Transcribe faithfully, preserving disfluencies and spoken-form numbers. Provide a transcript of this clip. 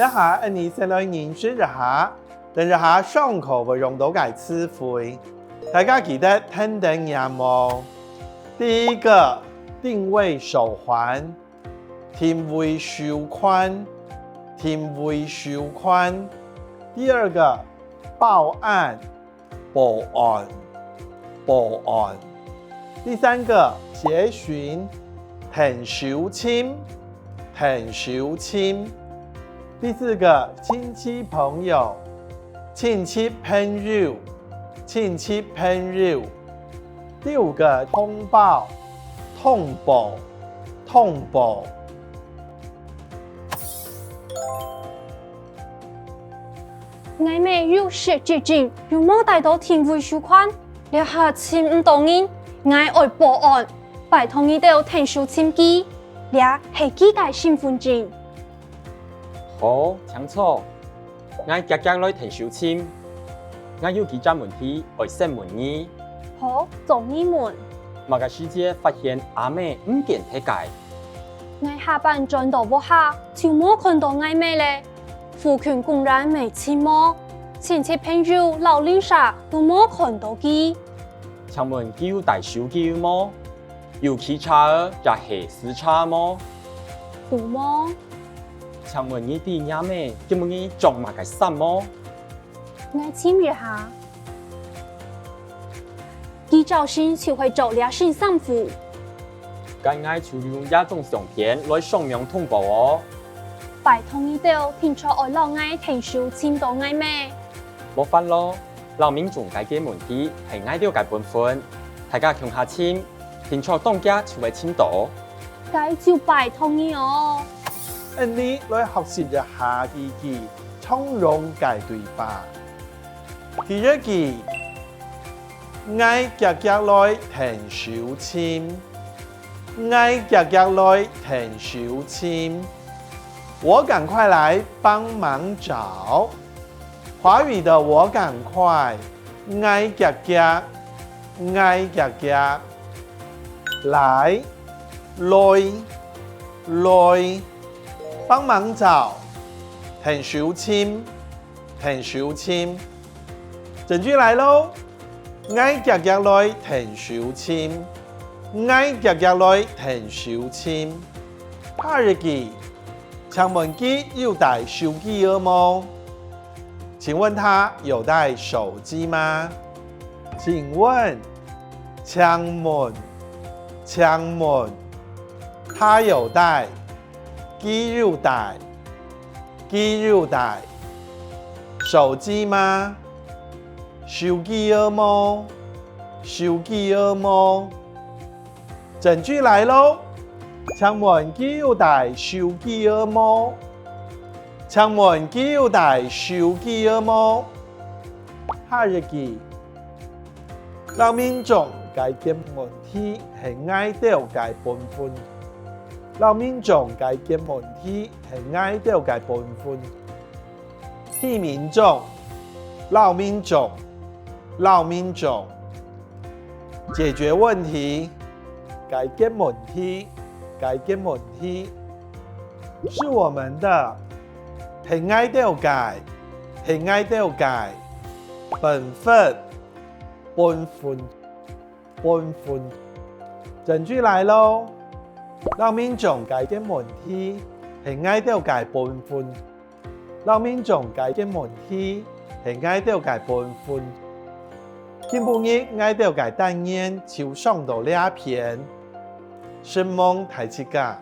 下，𫣆俚先來認識一下，等一下上課會用到个詞彙。大家記得跈等唸哦。第一個，定位手環，定位手環，定位手環。第二個，報案， 報案，報案。第三個，協尋，𢯭手尋，𢯭手尋。第四個，親戚朋友，親戚朋友，親戚朋友。第五個，通報，通報，通報。 𠊎姆又食雞精，又無帶到定位手環，這下尋毋到人，𠊎愛報案，拜託你兜𢯭手尋佢，這係佢个身分證。好，請坐，𠊎遽遽來𢯭手尋。𠊎有幾隻問題愛先問你。好，做你問。麼个時節發現阿姆毋見忒个？ 𠊎下班轉到屋下，就無看到𠊎姆咧。附近公園乜尋無，親戚朋友摎鄰舍都無看到佢。請問佢有帶手機無？有騎車也係駛車無？都無。請問你知若姆今晡日著麼个衫無？ 𠊎尋一下。佢朝晨就會著這身衫褲。該𠊎就用這張相片來上網通報哦。拜託你兜，定著愛摎𠊎𢯭手尋到𠊎姆。無煩惱，摎民眾該个問題係𠊎兜个本分，大家共下尋， 定著當遽就會尋到。該就拜託你哦。𫣆俚來學習一下幾句常用个對白。第一句，𠊎遽遽來𢯭手尋。𠊎遽遽來𢯭手尋。我趕快來幫忙找。華語的我趕快，𠊎遽遽，𠊎遽遽。來，來，來，幫忙找，𢯭手尋，𢯭手尋。整句來囉！𠊎遽遽來𢯭手尋，𠊎遽遽來𢯭手尋。下一句， 請問佢有帶手機仔無？請問他有帶手機嗎？請問，請問，請問，他有帶，佢有帶，佢有帶，手機嗎？手機仔無？手機仔無？ 整句來囉！請問佢有帶手機仔無？請問佢有帶手機仔無？下一句，摎民眾解決問題係𠊎兜个本分。摎民眾解決問題係𠊎兜个本分。 替民眾，摎民眾，摎民眾。解決問題，解決問題，解決問題。是我們的，係𠊎兜个，係𠊎兜个。本分，本分， 本分。整句來囉！摎民眾解決問題，係𠊎兜个本分。摎民眾解決問題，係𠊎兜个本分。今晡日𠊎兜个單元就上到這片，承蒙大自家。